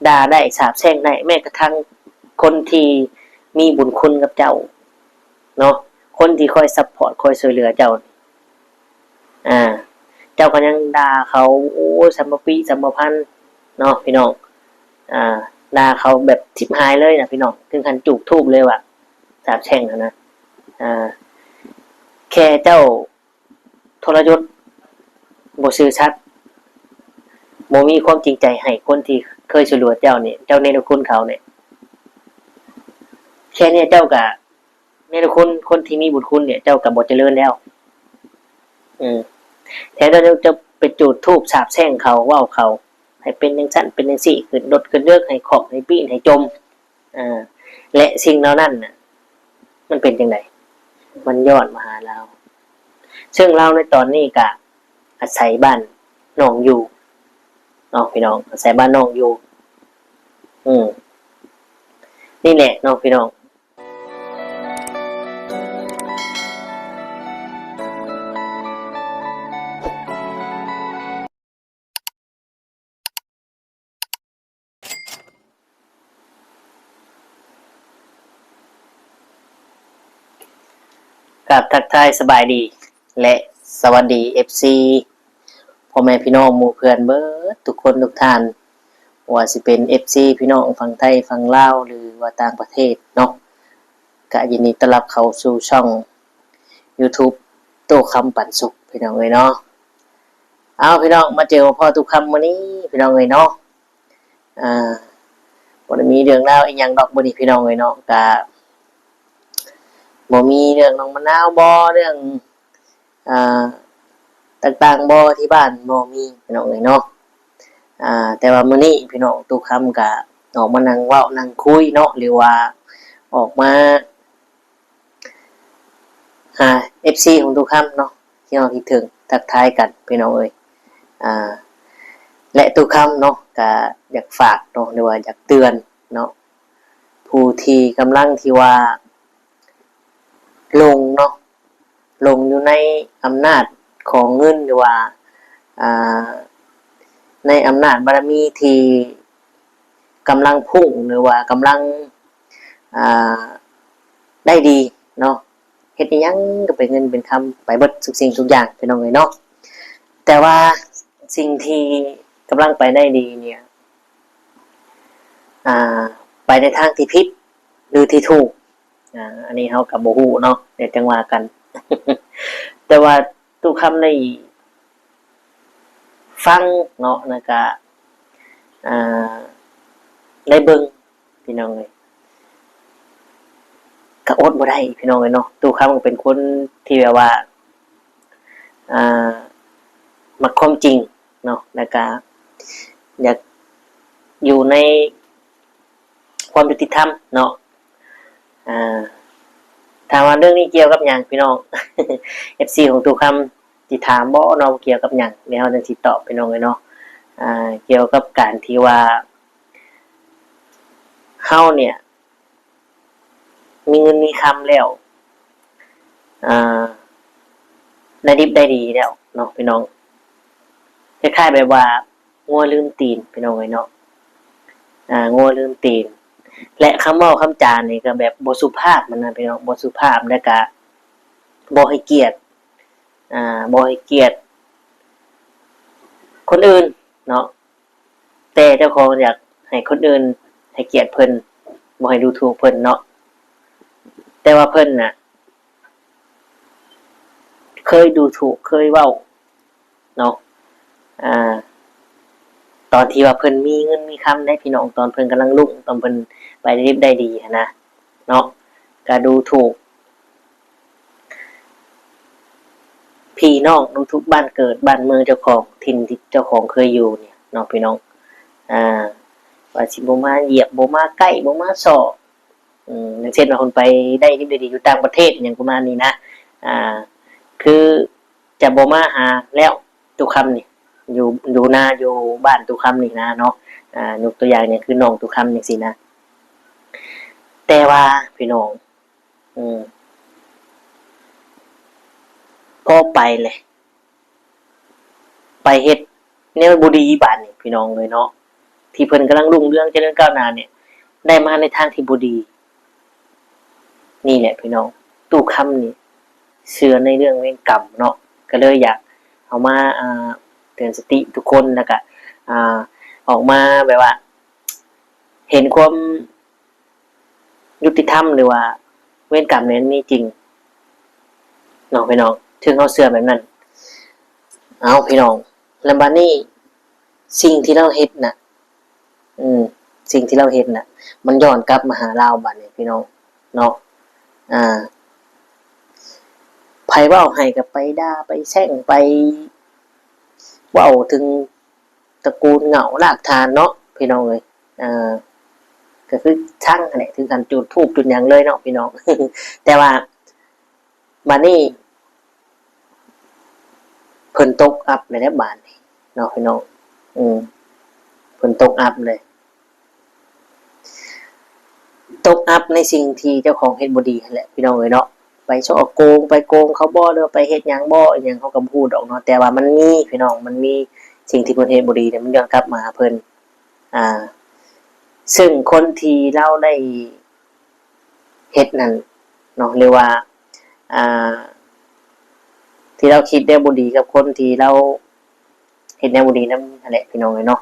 ດ່າໄດ້ ສາບແຊ່ງໄດ້ ແມ້ກະທັ້ງຄົນທີ່ມີບຸນຄຸນກັບເຈົ້າເນາະ, ຄົນທີ່ຄອຍຊັບພອດ ຄອຍຊ່ວຍເຫຼືອເຈົ້າ ອ່າ ເຈົ້າກໍຍັງດ່າເຂົາ ໂອ້ ສຳມະປິສຳມະພັນເນາະພີ່ນ້ອງ. ອ່າ ດ່າເຂົາແບບທິບຫາຍເລີຍນະພີ່ນ້ອງ, ເຖິງຂັ້ນຈູດທູບເລີຍວ່າສາບແຊ່ງຫັ້ນນະ. ອ່າ ແຄ່ເຈົ້າ ທໍລະຍົດ ບໍ່ຊື່ສັດ ບໍ່ມີຄວາມຈິງໃຈໃຫ້ຄົນທີ່ເຄີຍຊ່ວຍເຫຼືອເຈົ້ານີ້, ເຈົ້າເນລະຄຸນເຂົານີ້, ແຄ່ນີ້ເຈົ້າກະເນລະຄຸນ ຄົນທີ່ມີບຸນຄຸນນີ້ ເຈົ້າກະບໍ່ຈະເລີນແລ້ວ. ເອີ ແທນທີ່ເຈົ້າຈະໄປຈູດທູບສາບແຊ່ງເຂົາ ເວົ້າເຂົາໃຫ້ເປັນຈັ່ງຊັ້ນເປັນຈັ່ງຊີ້ ຂຶ້ນລົດຂຶ້ນເລິກ ໃຫ້ຂອກໃຫ້ປີ້ນໃຫ້ຈົມ. ອ່າ ແລະ ສິ່ງເຫຼົ່ານັ້ນນະ ມັນເປັນຈັ່ງໃດ? ມັນຍ້ອນມາຫາລາວ. ເຊິ່ງລາວໃນຕອນນີ້ກະອາໄສບ້ານນ້ອງຢູ່ເນາະພີ່ນ້ອງ, ອາໄສບ້ານນ້ອງຢູ່. ອືມ ນີ້ແຫຼະເນາະພີ່ນ້ອງ. ກາບທັກທາຍສະບາຍດີ ແລະ ສະຫວັດດີ ເອັຟຊີ ພໍ່ແມ່ພີ່ນ້ອງໝູ່ເພື່ອນເບິດທຸກຄົນທຸກທ່ານ, ບໍ່ວ່າຊິເປັນ ເອັຟຊີ ພີ່ນ້ອງຝັ່ງໄທຝັ່ງລາວ ຫຼືວ່າຕ່າງປະເທດເນາະ, ກະຍິນດີຕ້ອນຮັບເຂົ້າສູ່ຊ່ອງ YouTube ໂຕ້ຄຳປັນສຸກ ພີ່ນ້ອງເອີຍເນາະ. ເອົາ ພີ່ນ້ອງ ມາເຈີມາພໍ້ຕູ້ຄຳມື້ນີ້ ພີ່ນ້ອງເອີຍເນາະ. ອ່າ ບໍ່ໄດ້ມີເລື່ອງລາວອີ່ຫຍັງດອກມື້ນີ້ ພີ່ນ້ອງເອີຍເນາະ, ກະບໍ່ມີເລື່ອງນ້ອງມະນາວບໍ ເລື່ອງ ອ່າ ຕ່າງໆບໍ ທີ່ບ້ານບໍ່ມີ ພີ່ນ້ອງເອີຍເນາະ. ອ່າ ແຕ່ວ່າມື້ນີ້ ພີ່ນ້ອງ ຕູ້ຄຳກະອອກມານັ່ງເວົ້ານັ່ງຄຸຍເນາະ ຫຼືວ່າອອກມາ ຫາ ເອັຟຊີ ຂອງຕູ້ຄຳເນາະ ທີ່ເຮົາຄິດເຖິງ ທັກທາຍກັນ ພີ່ນ້ອງເອີຍ. ອ່າ ແລະ ຕູ້ຄຳເນາະ ກະຢາກຝາກເນາະ ຫຼືວ່າຢາກເຕືອນເນາະ ຜູ້ທີ່ກຳລັງທີ່ວ່າຫຼົງເນາະ ຫຼົງຢູ່ໃນອຳນາດຂອງເງິນ ຫຼືວ່າ ອ່າ ໃນອຳນາດບາລະມີທີ່ກຳລັງພຸ່ງ ຫຼືວ່າກຳລັງ ອ່າ ໄດ້ດີເນາະ, ເຮັດອີ່ຫຍັງກໍເປັນເງິນເປັນຄຳໄປເບິດທຸກສິ່ງທຸກຢ່າງ ພີ່ນ້ອງເອີຍເນາະ. ແຕ່ວ່າສິ່ງທີ່ກຳລັງໄປໄດ້ດີເນຍ ອ່າ ໄປໃນທາງທີ່ຜິດ ຫຼື ທີ່ຖືກ ອ່າ ອັນນີ້ເຮົາກໍບໍ່ຮູ້ເນາະ ດຽວຈັ່ງວ່າກັນ. ແຕ່ວ່າຕູ້ຄຳໄດ້ຟັງເນາະ ແລ້ວກະ ອ່າ ໄດ້ເບິ່ງ ພີ່ນ້ອງເອີຍ ກໍອົດບໍ່ໄດ້ ພີ່ນ້ອງເອີຍເນາະ. ຕູ້ຄຳກໍເປັນຄົນທີ່ແບບວ່າ ອ່າ ມັກຄວາມຈິງເນາະ ແລ້ວກະຢາກຢູ່ໃນຄວາມຍຸຕິທຳເນາະ. ອ່າ ຖາມວ່າເລື່ອງນີ້ກ່ຽວກັບຫຍັງ ພີ່ນ້ອງ ເອັຟຊີ ຂອງຕູ້ຄຳຊິຖາມບໍ່ເນາະ ວ່າກ່ຽວກັບຫຍັງ ແລ້ວເຮົາຈັ່ງຊິຕອບ ພີ່ນ້ອງເອີຍເນາະ. ອ່າ ກ່ຽວກັບການທີ່ວ່າເຮົາເນຍ ມີເງິນມີຄຳແລ້ວ ອ່າ ໄດ້ດິບໄດ້ດີແລ້ວເນາະ ພີ່ນ້ອງ, ຄ້າຍໆແບບວ່າງົວລືມຕີນ ພີ່ນ້ອງເອີຍເນາະ. ອ່າ ງົວລືມຕີນ ແລະ ຄຳເວົ້າຄຳຈານີ້ກໍແບບບໍ່ສຸພາບຫັ້ນນະ ພີ່ນ້ອງ, ບໍ່ສຸພາບ ແລ້ວກະບໍ່ໃຫ້ກຽດ ອ່າ ບໍ່ໃຫ້ກຽດຄົນອື່ນເນາະ. ແຕ່ເຈົ້າຂອງຢາກໃຫ້ຄົນອື່ນໃຫ້ກຽດເພິ່ນ, ບໍ່ໃຫ້ດູຖູກເພິ່ນເນາະ. ແຕ່ວ່າເພິ່ນນະ ເຄີຍດູຖູກ ເຄີຍເວົ້າເນາະ, ອ່າ ຕອນທີ່ວ່າເພິ່ນມີເງິນມີຄຳເດ້ ພີ່ນ້ອງ, ຕອນເພິ່ນກຳລັງລຸ້ງ ຕອນເພິ່ນໄປໄດ້ດິບໄດ້ດີຫັ້ນນະເນາະ, ກະດູຖູກ ພີ່ນ້ອງ ທຸກໆ ບ້ານເກີດບ້ານເມືອງເຈົ້າຂອງ ຖິ່ນທີ່ເຈົ້າຂອງເຄີຍຢູ່ນີ້ເນາະ ພີ່ນ້ອງ. ອ່າ ວ່າຊິບໍ່ມາຢຽບ ບໍ່ມາໃກ້ ບໍ່ມາສໍ້ ອືມ ຢ່າງເຊັ່ນວ່າເພິ່ນໄປໄດ້ດິບໄດ້ດີຢູ່ຕ່າງປະເທດ ຫຍັງປະມານນີ້ນະ, ອ່າ ຄືຈະບໍ່ມາຫາແລ້ວ ຕູ້ຄຳນີ້ ຢູ່ ຢູ່ນາ ຢູ່ບ້ານຕູ້ຄຳນີ້ນະເນາະ. ອ່າ ຍົກຕົວຢ່າງຫຍັງຄືນ້ອງຕູ້ຄຳຈັ່ງຊີ້ນະ. ແຕ່ວ່າ ພີ່ນ້ອງ ອືມ ພໍໄປແຫຼະ ໄປເຮັດແນວບໍ່ດີບາດນີ້ ພີ່ນ້ອງເອີຍເນາະ, ທີ່ເພິ່ນກຳລັງຮຸ່ງເຮືອງຈະເລີນກ້າວໜ້ານີ້ ໄດ້ມາໃນທາງທີ່ບໍ່ດີ. ນີ້ແຫຼະພີ່ນ້ອງ, ຕູ້ຄຳນີ້ເຊື່ອໃນເລື່ອງເວນກຳເນາະ, ກໍເລີຍຢາກເອົາມາ ອ່າ ເຕືອນສະຕິທຸກຄົນ ແລ້ວກະ ອ່າ ອອກມາແບບວ່າ ເຫັນຄວາມຍຸຕິທຳ ຫຼືວ່າເວນກຳນີ້ມັນມີຈິງເນາະພີ່ນ້ອງ, ເຖິງເຮົາເຊື່ອແບບນັ້ນ. ເອົາ ພີ່ນ້ອງ, ແລ້ວບາດນີ້ສິ່ງທີ່ລາວເຮັດນະ ອືມ ສິ່ງທີ່ລາວເຮັດນະ ມັນຍ້ອນກັບມາຫາລາວບາດນີ້ພີ່ນ້ອງເນາະ. ອ່າ ໃຜເວົ້າໃຫ້ກໍໄປດ່າ ໄປແຊ່ງ ໄປເວົ້າເຖິງຕະກູນເຫງົ້າລາກຖານເນາະພີ່ນ້ອງເອີຍ. ອ່າ ກໍຄືຊັງຫັ້ນແຫຼະ ເຖິງຂັ້ນຈູດທູບຈູດຫຍັງເລີຍເນາະພີ່ນ້ອງ. ແຕ່ວ່າ ບາດນີ້ເພິ່ນຕົກອັບແລ້ວບາດນີ້ເນາະພີ່ນ້ອງ. ອືມ ເພິ່ນຕົກອັບເລີຍ, ຕົກອັບໃນສິ່ງທີ່ເຈົ້າຂອງເຮັດບໍ່ດີຫັ້ນແຫຼະພີ່ນ້ອງເອີຍເນາະ. ໄປສໍ້ໂກງ ໄປໂກງເຂົາບໍ ຫຼືວ່າໄປເຮັດຫຍັງບໍ ອີຫຍັງເຮົາກໍບໍ່ຮູ້ດອກເນາະ, ແຕ່ວ່າມັນມີພີ່ນ້ອງ, ມັນມີສິ່ງທີ່ເພິ່ນເຮັດບໍ່ດີນີ້ ມັນຍ້ອນກັບມາຫາເພິ່ນ. ອ່າ ເຊິ່ງຄົນທີ່ລາວໄດ້ ເຮັດນັ້ນເນາະ ຫຼືວ່າ ອ່າ ທີ່ລາວຄິດແນວບໍ່ດີກັບຄົນທີ່ລາວເຮັດແນວບໍ່ດີນຳຫັ້ນແຫຼະ ພີ່ນ້ອງເອີຍເນາະ.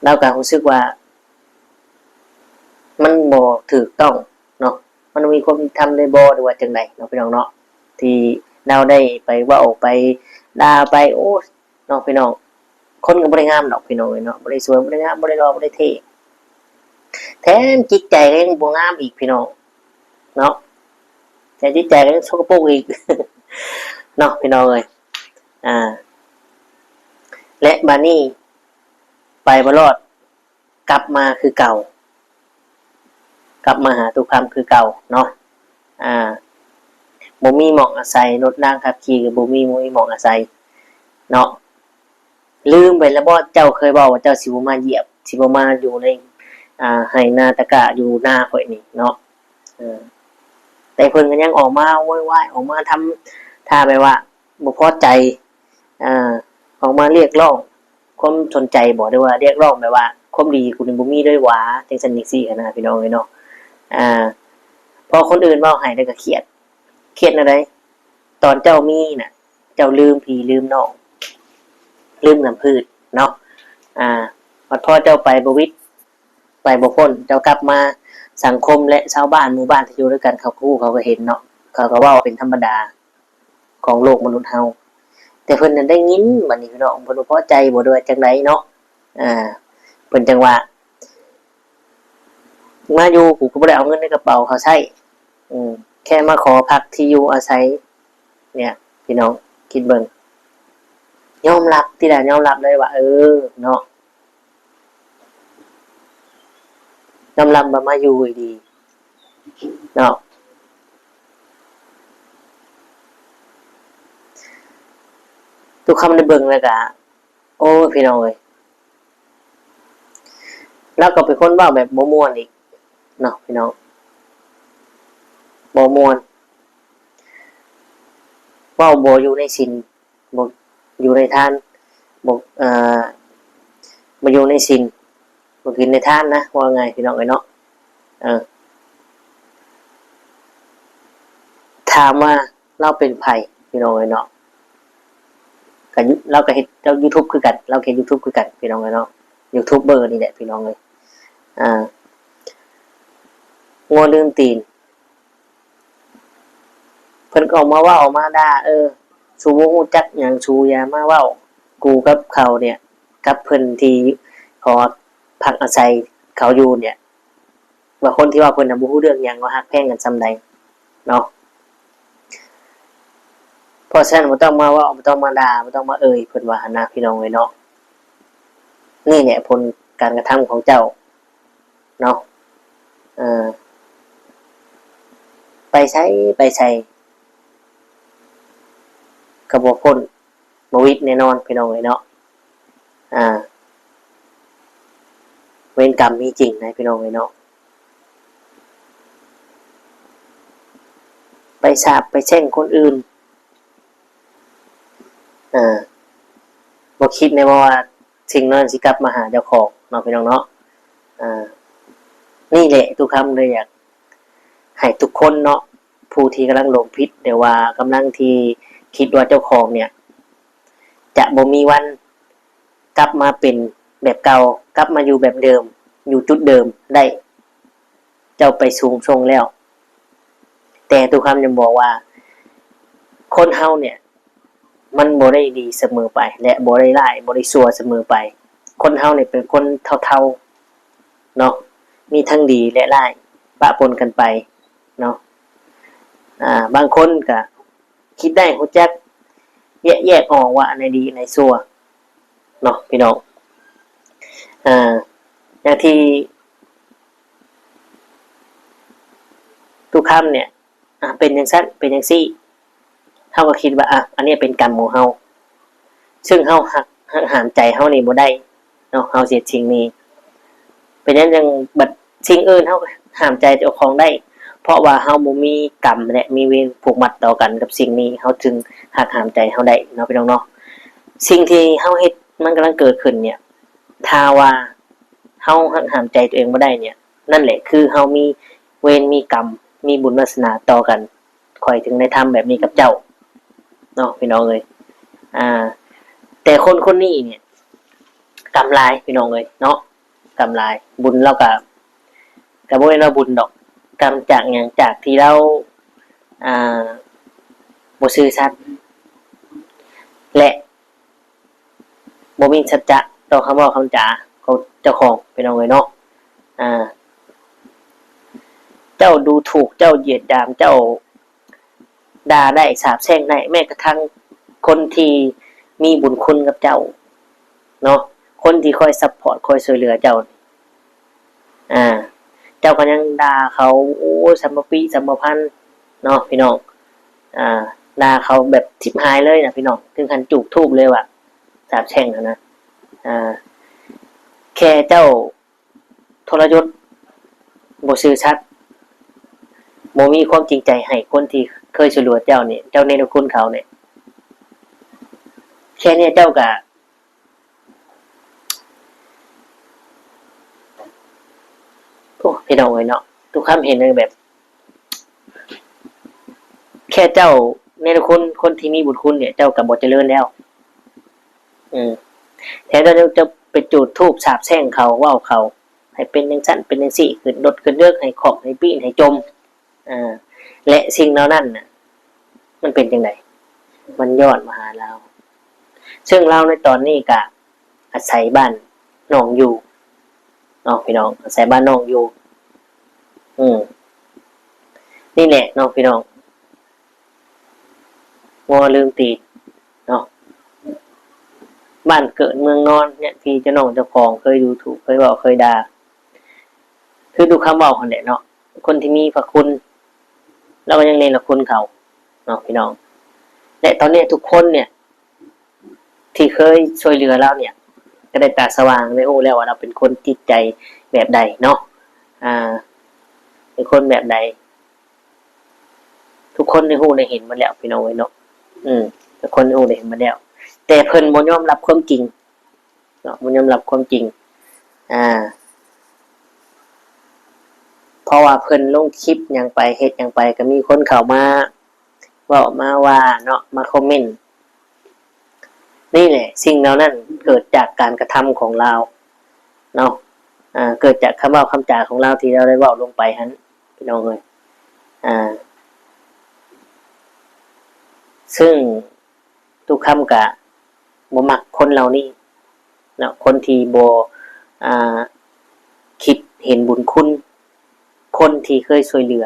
ລາວກໍຮູ້ສຶກວ່າມັນບໍ່ຖືກຕ້ອງເນາະ, ມັນບໍ່ມີຄວາມຍຸຕິທຳໄດ້ບໍ່ ຫຼືວ່າຈັ່ງໃດເນາະ ພີ່ນ້ອງເນາະ, ທີ່ລາວໄດ້ໄປເວົ້າໄປດ່າໄປ ໂອ້ ເນາະພີ່ນ້ອງ. ຄົນກໍບໍ່ໄດ້ງາມດອກພີ່ນ້ອງເອີຍເນາະ, ບໍ່ໄດ້ສວຍ ບໍ່ໄດ້ງາມ ບໍ່ໄດ້ຫຼໍ່ ບໍ່ໄດ້ເທ່, ແຖມຈິດໃຈກໍຍັງບໍ່ງາມອີກພີ່ນ້ອງເນາະ, ແຖມຈິດໃຈກໍຍັງສົກກະປົກອີກເນາະ ພີ່ນ້ອງເອີຍ. ອ່າ ແລະບາດນີ້ໄປບໍ່ລອດ ກັບມາຄືເກົ່າ, ກັບມາຫາຕູ້ຄຳຄືເກົ່າເນາະ. ອ່າ ບໍ່ມີໝ່ອງອາໄສ, ລົດລາງຂັບຂີ່ກໍບໍ່ມີ, ບໍ່ມີໝ່ອງອາໄສເນາະ. ລືມໄປແລ້ວບໍ ເຈົ້າເຄີຍເວົ້າວ່າເຈົ້າຊິບໍ່ມາຢຽບ, ຊິບໍ່ມາຢູ່ໃນ ອ່າ ໄຮ່ນາຕະກະຢູ່ນາຂ້ອຍນີ້ເນາະ. ເອີ ແຕ່ເພິ່ນກໍຍັງອອກມາໂວຍວາຍ, ອອກມາທຳທ່າແບບວ່າບໍ່ພໍໃຈ, ອ່າ ອອກມາຮຽກຮ້ອງຄວາມສົນໃຈບໍ ຫຼືວ່າຮຽກຮ້ອງແບບວ່າຄວາມດີກູນີ້ບໍ່ມີເລີຍຫວາ, ຈັ່ງຊັ້ນຈັ່ງຊີ້ຫັ້ນນະ ພີ່ນ້ອງເອີຍເນາະ. ອ່າ ພໍຄົນອື່ນເວົ້າໃຫ້ແລ້ວກໍຄຽດ, ຄຽດແນວໃດ? ຕອນເຈົ້າມີນະ ເຈົ້າລືມພີ່ລືມນ້ອງ ລືມນ້ຳພືດເນາະ. ອ່າ ບັດພໍເຈົ້າໄປບໍ່ຫວິດ ໄປບໍ່ພົ້ນ, ເຈົ້າກັບມາ ສັງຄົມ ແລະ ຊາວບ້ານໝູ່ບ້ານທີ່ຢູ່ດ້ວຍກັນ ເຂົາກໍຮູ້ ເຂົາກໍເຫັນເນາະ, ເຂົາກໍເວົ້າເປັນທຳມະດາຂອງໂລກມະນຸດເຮົາ. ແຕ່ເພິ່ນນັ້ນໄດ້ຍິນ ບັດນີ້ພີ່ນ້ອງ ເພິ່ນບໍ່ພໍໃຈບໍ ຫຼືວ່າຈັ່ງໃດເນາະ. ອ່າ ເພິ່ນຈັ່ງວ່າ ມາຢູ່ ກູກໍບໍ່ໄດ້ເອົາເງິນໃນກະເປົາເຂົາໃຊ້, ອືມ ແຄ່ມາຂໍພັກທີ່ຢູ່ອາໄສ ເນີ້ຍ ພີ່ນ້ອງຄິດເບິ່ງ. ຍອມຮັບຕິລະ, ຍອມຮັບເລີຍວ່າ ເອີ ເນາະ, ຍອມຮັບວ່າມາຢູ່ດີເນາະ. ທຸກຄຳໄດ້ເບິ່ງແລ້ວກະ ໂອ້ຍ ພີ່ນ້ອງເອີຍ, ລາວກໍເປັນຄົນເວົ້າແບບບໍ່ມ່ວນອີກເນາະ ພີ່ນ້ອງ, ບໍ່ມ່ວນ, ເວົ້າບໍ່ຢູ່ໃນສິນ, ບໍ່ຢູ່ໃນທານ, ບໍ່ ເອີ ບໍ່ຢູ່ໃນສິນ, ບໍ່ກິນໃນທານນະ, ເວົ້າງ່າຍ ພີ່ນ້ອງເອີຍເນາະ. ເອີ ຖາມວ່າ ລາວເປັນໃຜ ພີ່ນ້ອງເອີຍເນາະ? ກະ ລາວກະເຮັດ ລາວຢູທູບຄືກັນ, ລາວເຮັດຢູທູບຄືກັນ ພີ່ນ້ອງເອີຍເນາະ, ຢູທູບເບີນີ້ແຫຼະ ພີ່ນ້ອງເອີຍ. ອ່າ ງົວລືມຕີນ, ເພິ່ນກໍອອກມາເວົ້າ ອອກມາດ່າ, ເອີ ສູບໍ່ຮູ້ຈັກຫຍັງ, ສູຢ່າມາເວົ້າ, ກູກັບເຂົາເນີ້ຍ ກັບເພິ່ນທີ່ຂໍພັກອາໄສເຂົາຢູ່ເນີ້ຍ ວ່າຄົນທີ່ວ່າເພິ່ນນະບໍ່ຮູ້ເລື່ອງຫຍັງ ວ່າຮັກແພງກັນສ່ຳໃດເນາະ. ເພາະສະນັ້ນ ບໍ່ຕ້ອງມາເວົ້າ, ບໍ່ຕ້ອງມາດ່າ, ບໍ່ຕ້ອງມາເອີ່ຍເພິ່ນວ່າຫັ້ນນະ ພີ່ນ້ອງເອີຍເນາະ. ນີ້ແຫຼະຜົນການກະທຳຂອງເຈົ້າເນາະ. ເອີ ໄປໃສ ໄປໃສກໍບໍ່ພົ້ນ ບໍ່ຫວິດແນ່ນອນ ພີ່ນ້ອງເອີຍເນາະ. ອ່າ ເວນກຳມີຈິງນະ ພີ່ນ້ອງເອີຍເນາະ, ໄປສາບໄປແຊ່ງຄົນອື່ນ, ອ່າ ບໍ່ຄິດແນ່ບໍ່ວ່າ ສິ່ງນັ້ນຊິກັບມາຫາເຈົ້າຂອງເນາະ ພີ່ນ້ອງເນາະ. ອ່າ ນີ້ແຫຼະ ຕຸຄຳເລີຍຢາກໃຫ້ທຸກຄົນເນາະ ຜູ້ທີ່ກຳລັງຫຼົງຜິດ ຫຼືວ່າກຳລັງທີ່ຄິດວ່າເຈົ້າຂອງເນ່ຍ ຈະບໍ່ມີວັນກັບມາເປັນແບບເກົ່າ ກັບມາຢູ່ແບບເດີມ ຢູ່ຈຸດເດີມໄດ້ ເຈົ້າໄປສູງສົ່ງແລ້ວ. ແຕ່ຕຸຄຳຍັງບອກວ່າ ຄົນເຮົາເນ່ຍ ມັນບໍ່ໄດ້ດີສະເໝີໄປ ແລະ ບໍ່ໄດ້ຮ້າຍ ບໍ່ໄດ້ຊົ່ວສະເໝີໄປ. ຄົນເຮົາເນ່ຍເປັນຄົນເທົາໆ ເນາະ ມີທັງດີ ແລະ ຮ້າຍ ປະປົນກັນໄປເນາະ. ອ່າ ບາງຄົນກະຄິດໄດ້ ຮູ້ຈັກແຍກ ແຍກອອກວ່າອັນໃດດີ ອັນໃດຊົ່ວເນາະ ພີ່ນ້ອງ. ອ່າ ຢ່າງທີ່ຕຸຄຳເນ່ຍ ອ່າ ເປັນຈັ່ງຊັ້ນ ເປັນຈັ່ງຊີ້ ເຮົາກໍຄິດວ່າ ອ່າ ອັນນີ້ເປັນກຳຂອງເຮົາ ເຊິ່ງເຮົາຫັກ ຫັກຫ້າມໃຈເຮົານີ້ບໍ່ໄດ້ເນາະ ເຮົາຊິເຮັດສິ່ງນີ້. ເປັນຫຍັງຈັ່ງ ບັດສິ່ງອື່ນເຮົາກໍຫ້າມໃຈເຈົ້າຂອງໄດ້ ເພາະວ່າເຮົາບໍ່ມີກຳ ແລະ ມີເວນຜູກມັດຕໍ່ກັນກັບສິ່ງນີ້ ເຮົາຈຶ່ງຫັກຫ້າມໃຈເຮົາໄດ້ເນາະ ພີ່ນ້ອງເນາະ. ສິ່ງທີ່ເຮົາເຮັດມັນກຳລັງເກີດຂຶ້ນເນ່ຍ ຖ້າວ່າເຮົາຫັກຫ້າມໃຈຕົວເອງບໍ່ໄດ້ເນ່ຍ ນັ້ນແຫຼະຄືເຮົາມີເວນມີກຳ ມີບຸນວາສະໜາຕໍ່ກັນ. ຂ້ອຍຈຶ່ງໄດ້ທຳແບບນີ້ກັບເຈົ້າເນາະ ພີ່ນ້ອງເອີຍ. ອ່າ ແຕ່ຄົນຄົນນີ້ເນ່ຍ ກຳຫຼາຍ ພີ່ນ້ອງເອີຍເນາະ ກຳຫຼາຍ. ບຸນລາວກະ ກະບໍ່ແມ່ນວ່າບຸນດອກ ກຳຈາກຫຍັງ? ຈາກທີ່ລາວ ອ່າ ບໍ່ຊື່ສັດ ແລະ ບໍ່ມີສັດຈະຕໍ່ຄຳເວົ້າຄຳຈາຂອງເຈົ້າຂອງ ພີ່ນ້ອງເອີຍເນາະ. ອ່າ ເຈົ້າດູຖູກ ເຈົ້າຢຽດຫຍາມ ເຈົ້າດ່າໄດ້ ສາບແຊ່ງໄດ້ ແມ້ກະທັ້ງຄົນທີ່ມີບຸນຄຸນກັບເຈົ້າເນາະ ຄົນທີ່ຄອຍຊັບພອດ ຄອຍຊ່ວຍເຫຼືອເຈົ້າ ອ່າ ເຈົ້າກໍຍັງດ່າເຂົາ ໂອ້ ສຳມະປິສຳມະພັນເນາະ ພີ່ນ້ອງ. ອ່າ ດ່າເຂົາແບບທິບຫາຍເລີຍນະ ພີ່ນ້ອງ ເຖິງຂັ້ນຈູດທູບເລີຍວ່າ ສາບແຊ່ງຫັ້ນນະ. ອ່າ ແຄ່ເຈົ້າທໍລະຍົດ ບໍ່ຊື່ສັດ ບໍ່ມີຄວາມຈິງໃຈໃຫ້ຄົນທີ່ເຄີຍຊ່ວຍເຫຼືອເຈົ້ານີ້ ເຈົ້າເນລະຄຸນເຂົານີ້ ແຄ່ນີ້ເຈົ້າກະ ໂອ້ ພີ່ນ້ອງເອີຍເນາະ ທຸກຄຳເຫັນແບບ ແຄ່ເຈົ້າເນລະຄຸນ ຄົນທີ່ມີບຸນຄຸນເນ່ຍ ເຈົ້າກໍບໍ່ຈະເລີນແລ້ວ. ເອີ ແທນທີ່ເຈົ້າຈະໄປຈູດທູບສາບແຊ່ງເຂົາ ເວົ້າເຂົາໃຫ້ເປັນຈັ່ງຊັ້ນເປັນຈັ່ງຊີ້ ຂຶ້ນລົດຂຶ້ນເດິກ ໃຫ້ຂອກໃຫ້ປີ້ນໃຫ້ຈົມ ອ່າ ແລະ ສິ່ງເຫຼົ່ານັ້ນນະ ມັນເປັນຈັ່ງໃດ? ມັນຍ້ອນມາຫາລາວ ເຊິ່ງລາວໃນຕອນນີ້ກະອາໄສບ້ານນ້ອງຢູ່ເນາະ ພີ່ນ້ອງ ອາໄສບ້ານນ້ອງຢູ່. ອືມ ນີ້ແຫຼະເນາະ ພີ່ນ້ອງ ງໍລືມຕີນເນາະ ບ້ານເກີດເມືອງນອນ ເນຍ ທີ່ເຈົ້ານ້ອງເຈົ້າຂອງເຄີຍດູຖູກ ເຄີຍເວົ້າເຄີຍດ່າ ຄືຕຸຄຳເວົ້າຫັ້ນແຫຼະເນາະ ຄົນທີ່ມີພະຄຸນ ລາວກໍຍັງເນລະຄຸນເຂົາເນາະ ພີ່ນ້ອງ. ແລະ ຕອນນີ້ທຸກຄົນເນຍ ທີ່ເຄີຍຊ່ວຍເຫຼືອລາວເນຍ ກໍໄດ້ຕາສະຫວ່າງ ໄດ້ຮູ້ແລ້ວວ່າລາວເປັນຄົນຈິດໃຈແບບໃດເນາະ ອ່າ ເປັນຄົນແບບໃດ ທຸກຄົນໄດ້ຮູ້ໄດ້ເຫັນໝົດແລ້ວ ພີ່ນ້ອງເອີຍເນາະ. ອືມ ທຸກຄົນໄດ້ຮູ້ໄດ້ເຫັນໝົດແລ້ວ ແຕ່ເພິ່ນບໍ່ຍອມຮັບຄວາມຈິງເນາະ ບໍ່ຍອມຮັບຄວາມຈິງ ອ່າ ເພາະວ່າເພິ່ນລົງຄລິບຫຍັງໄປ ເຮັດຫຍັງໄປ ກໍມີຄົນເຂົ້າມາເວົ້າມາວ່າເນາະ ມາຄອມເມັນ. ນີ້ແຫຼະ ສິ່ງເຫຼົ່ານັ້ນເກີດຈາກການກະທຳຂອງລາວເນາະ ອ່າ ເກີດຈາກຄຳເວົ້າຄຳຈາຂອງລາວທີ່ລາວໄດ້ເວົ້າລົງໄປຫັ້ນ ພີ່ນ້ອງເອີຍ ອ່າ ເຊິ່ງຕຸຄຳກະບໍ່ມັກຄົນເຫຼົ່ານີ້ເນາະ ຄົນທີ່ບໍ່ ອ່າ ຄິດເຫັນບຸນຄຸນ ຄົນທີ່ເຄີຍຊ່ວຍເຫຼືອ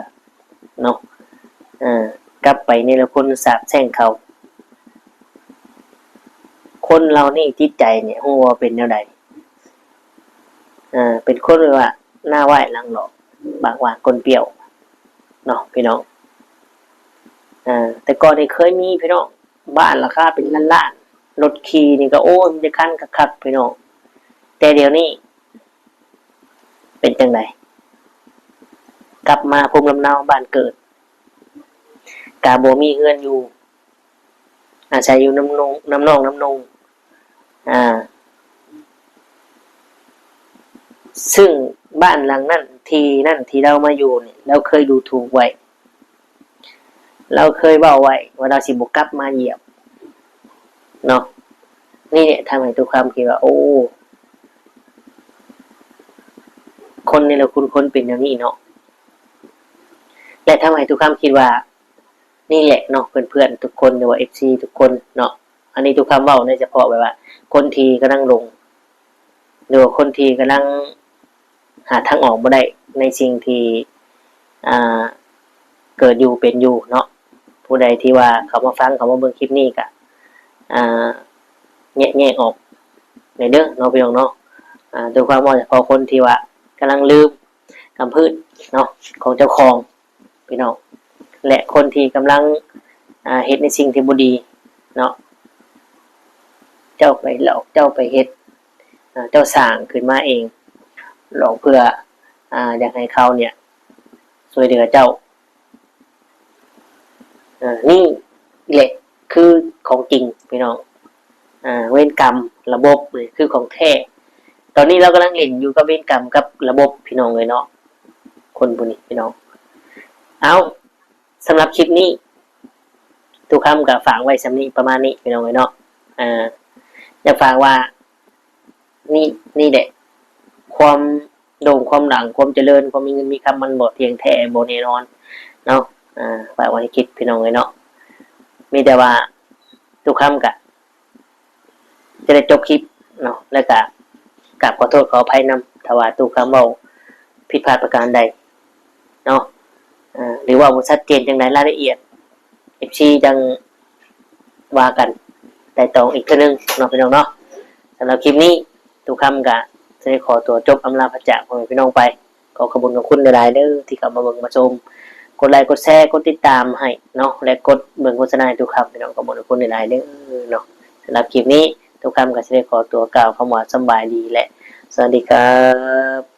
ເນາະ ເອີ ກັບໄປເນລະຄຸນສາບແຊ່ງເຂົາ. ຄົນເຫຼົ່ານີ້ຈິດໃຈນີ້ຮູ້ວ່າເປັນແນວໃດ? ເອີ ເປັນຄົນແບບວ່າໜ້າຫວ້າຍຫຼັງຫຼອກ ປາກຫວານກົ້ນປ່ຽວເນາະ ພີ່ນ້ອງ. ເອີ ແຕ່ກ່ອນນີ້ເຄີຍມີ ພີ່ນ້ອງ ບ້ານລາຄາເປັນລ້ານໆ ລົດຂີ່ນີ້ກໍ ໂອ້ຍ ມີແຕ່ຄັນຄັກໆ ພີ່ນ້ອງ. ແຕ່ດຽວນີ້ ເປັນຈັ່ງໃດ? ກັບມາພູມລຳເນົາບ້ານເກີດ ກະບໍ່ມີເຮືອນຢູ່ ອາໄສຢູ່ນຳນ້ອງ ນຳນ້ອງນຳນຸ່ງ ອ່າ ຊຶ່ງບ້ານຫຼັງນັ້ນ ທີ່ນັ້ນທີ່ລາວມາຢູ່ນີ້ ລາວເຄີຍດູຖູກໄວ້ ລາວເຄີຍເວົ້າໄວ້ວ່າລາວຊິບໍ່ກັບມາຢຽມເນາະ. ນີ້ແຫຼະທຳໃຫ້ຕຸຄຳຄິດວ່າ ໂອ້ ຄົນເນລະຄຸນຄົນເປັນແນວນີ້ເນາະ ແລະ ທຳໃຫ້ຕຸຄຳຄິດວ່າ ນີ້ແຫຼະເນາະ ເພື່ອນໆທຸກຄົນ ຫຼືວ່າເອັຟຊີທຸກຄົນເນາະ. ອັນນີ້ຕຸຄຳເວົ້າໃນສະເພາະແບບວ່າ ຄົນທີ່ກຳລັງຫຼົງ ຫຼືວ່າຄົນທີ່ກຳລັງຫາທາງອອກບໍ່ໄດ້ ໃນສິ່ງທີ່ ອ່າ ເກີດຢູ່ເປັນຢູ່ເນາະ. ຜູ້ໃດທີ່ວ່າເຂົ້າມາຟັງ ເຂົ້າມາເບິ່ງຄລິບນີ້ກະ ອ່າ ແຍກ ແຍກອອກແດ່ເດີເນາະ ພີ່ນ້ອງເນາະ. ອ່າ ໂດຍຄວາມເວົ້າສະເພາະຄົນທີ່ວ່າກຳລັງລືມກຳພືດເນາະ ຂອງເຈົ້າຂອງ ພີ່ນ້ອງ ແລະ ຄົນທີ່ກຳລັງ ອ່າ ເຮັດໃນສິ່ງທີ່ບໍ່ດີເນາະ ເຈົ້າໄປຫຼອກ ເຈົ້າໄປເຮັດ ອ່າ ເຈົ້າສ້າງຂຶ້ນມາເອງ ຫຼອກເພື່ອ ອ່າ ຢາກໃຫ້ເຂົາເນຍຊ່ວຍເຫຼືອເຈົ້າ. ເອີ ນີ້ແຫຼະຄືຂອງຈິງພີ່ນ້ອງ. ອ່າ ເວນກຳລະບົບນີ້ຄືຂອງແທ້. ຕອນນີ້ລາວກຳລັງຫຼິ້ນຢູ່ກັບເວນກຳກັບລະບົບ ພີ່ນ້ອງເອີຍເນາະ ຄົນຜູ້ນີ້ພີ່ນ້ອງ. ເອົາ ສຳລັບຄລິບນີ້ ຕຸຄຳກໍຝາກໄວ້ສ່ຳນີ້ ປະມານນີ້ ພີ່ນ້ອງເອີຍເນາະ. ອ່າ ຢາກຝາກວ່າ ນີ້ ນີ້ແຫຼະ ຄວາມໂດ່ງຄວາມດັງ ຄວາມຈະເລີນ ຄວາມມີເງິນມີຄຳ ມັນບໍ່ທ່ຽງແທ້ ບໍ່ແນ່ນອນເນາະ. ອ່າ ຝາກໄວ້ໃຫ້ຄິດ ພີ່ນ້ອງເອີຍເນາະ. ມີແຕ່ວ່າ ຕຸຄຳກະ ຈະໄດ້ຈົບຄລິບເນາະ ແລ້ວກະກາບຂໍໂທດຂໍອະໄພນຳ ຖ້າວ່າຕຸຄຳເວົ້າຜິດພາດປະການໃດເນາະ ເອີ ຫຼືເວົ້າບໍ່ຊັດເຈນຈັ່ງໃດ ລາຍລະອຽດ ເອັຟຊີຈັ່ງວ່າກັນໄຕ່ຕອງອີກເທື່ອໜຶ່ງເນາະ ພີ່ນ້ອງເນາະ. ສຳລັບຄລິບນີ້ ຕຸຄຳກະຈະໄດ້ຂໍຕົວຈົບອຳລາພາຈາກພໍ່ແມ່ພີ່ນ້ອງໄປ. ຂໍຂອບຄຸນຂອບຄຸນຫຼາຍໆເດີ ທີ່ເຂົ້າມາເບິ່ງມາຊົມ ກົດໄລກົດແຊ ກົດຕິດຕາມໃຫ້ເນາະ ແລະ ກົດເບິ່ງໂຄສະນາໃຫ້ຕຸຄຳ ພີ່ນ້ອງ ຂອບຄຸນຂອບຄຸນຫຼາຍໆເດີເນາະ. ສຳລັບຄລິບນີ້ ຕຸຄຳກໍຊິໄດ້ຂໍຕົວກ່າວຄຳວ່າສຳບາຍດີ ແລະ ສະຫວັດດີຄັບ.